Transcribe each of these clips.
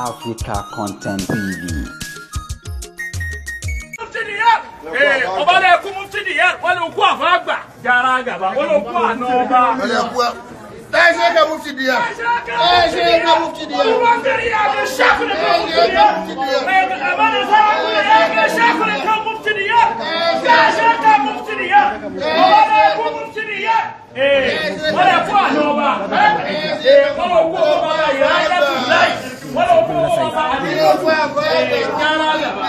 Africa Content TV. Ọba lè kú mufti diyar wọ́n lè kú àfàgbà jara gàba wọ́n lè kú àná ọba. Ẹ ka mufti diyar. Ẹ ka mufti diyar. Wọ́n lè kú àná ọba. Wọ́n lè kú ọba yàrá láì. Wọ́n lè kú ọba jara gàba.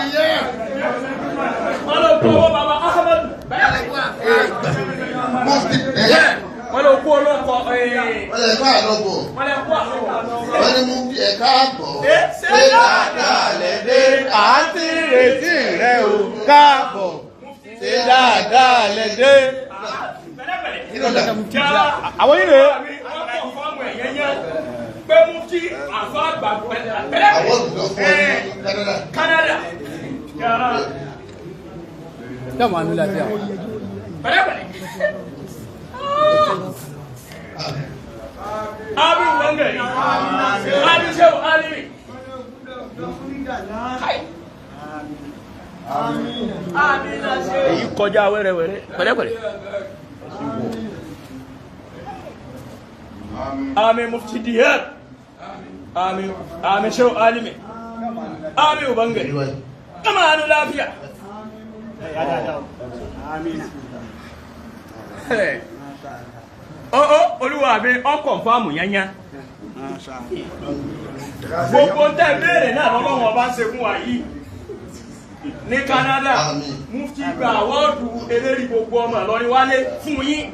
Wọ́n lè kú ọba baba Ahmed. Mufti diyar. Wọ́n lè kú olóko. Wọ́n lè kú àlọ́bọ̀. Wọ́n lè kú àlọ́bọ̀. Wọ́n ní mufti ẹ̀ káàbọ̀. Ṣé dáadáa lẹ dé? À ń ti retí rẹ o káàbọ̀. Ṣé dáadáa lẹ dé? Àwọn yìí rèé. Pé mufti àfa àgbà pẹ̀lẹ́pẹ̀lẹ́. Canada. Dáwọn àánú láti àwọn. Pẹ̀lẹ́pẹ̀lẹ́. Abi wangari. Abi shehu alimi. Èyí kọjá wẹ́rẹ́wẹ́rẹ́ pẹ̀lẹ́pẹ̀lẹ́. Ami mufti diyar. Ami ami shehu alimi. Ami ubangare. Kama hannu lafiya. Ó olúwa mi ọkọ̀ fáàmù yányá. Gbogbo tẹ́ béèrè náà lọ́wọ́ wọn bá ń ṣe fún wa yìí. Ní Canada, mufti gba àwọ́ọ̀dù eléri gbogbo ọmọ Ìlọrin wálé fún yín.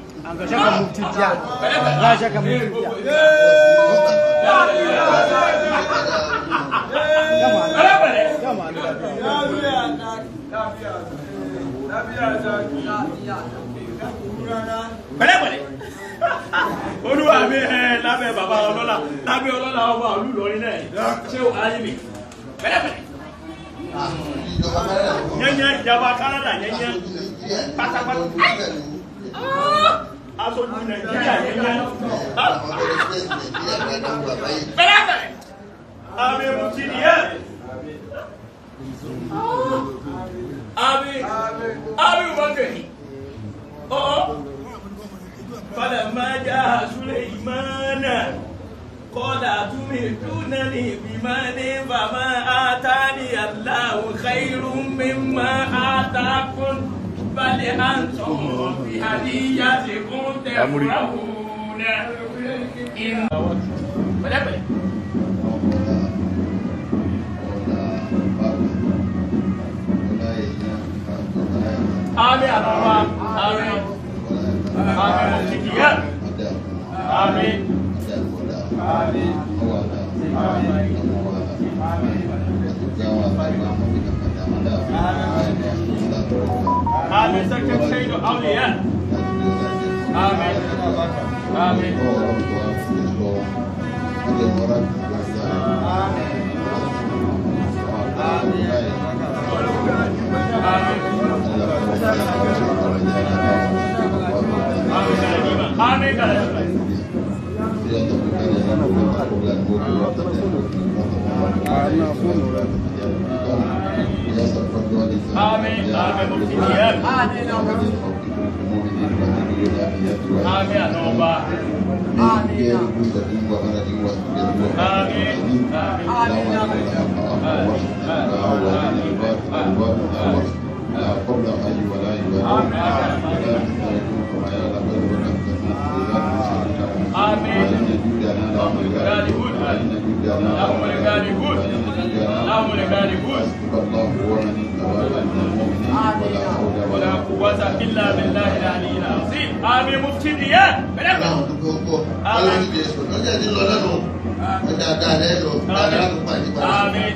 Pẹ̀lẹ́pẹ̀lẹ́. Pẹ̀lẹ́pẹ̀lẹ́. Olúwa mi ẹ lábẹ́ bàbá ọlọ́lá lábẹ́ ọlọ́lá ọba ìlú Ìlọrin náà ṣé o ayé mi pẹ̀lẹ́pẹ̀lẹ́. Yẹ́nyẹ́ ìjọba Canada yẹ́nyẹ́ pátápátá. Aṣojú Nàìjíríà yẹ́nyẹ́. Pẹ̀lẹ́pẹ̀lẹ́. Àmì mùtìdíyẹ. Àmì àmì wọ́nkẹ̀. Ọ̀ọ́. فلما جاء سليمان قال أتمدونني بمال فما آتاني الله خير مما آتاكم بل أنتم بهديتكم تفرحون. آمين آمين. Àmín mufti. Àmín. Àmín. Àmín sarkin shaidu auliya. Àmín. Àmín. Àmín. Àmín. Àmín mufti. Àmín ànọ́ba. Àmín. ولا قوة إلا بالله العلي العظيم. آمين مفتي ديان. آمين. آمين.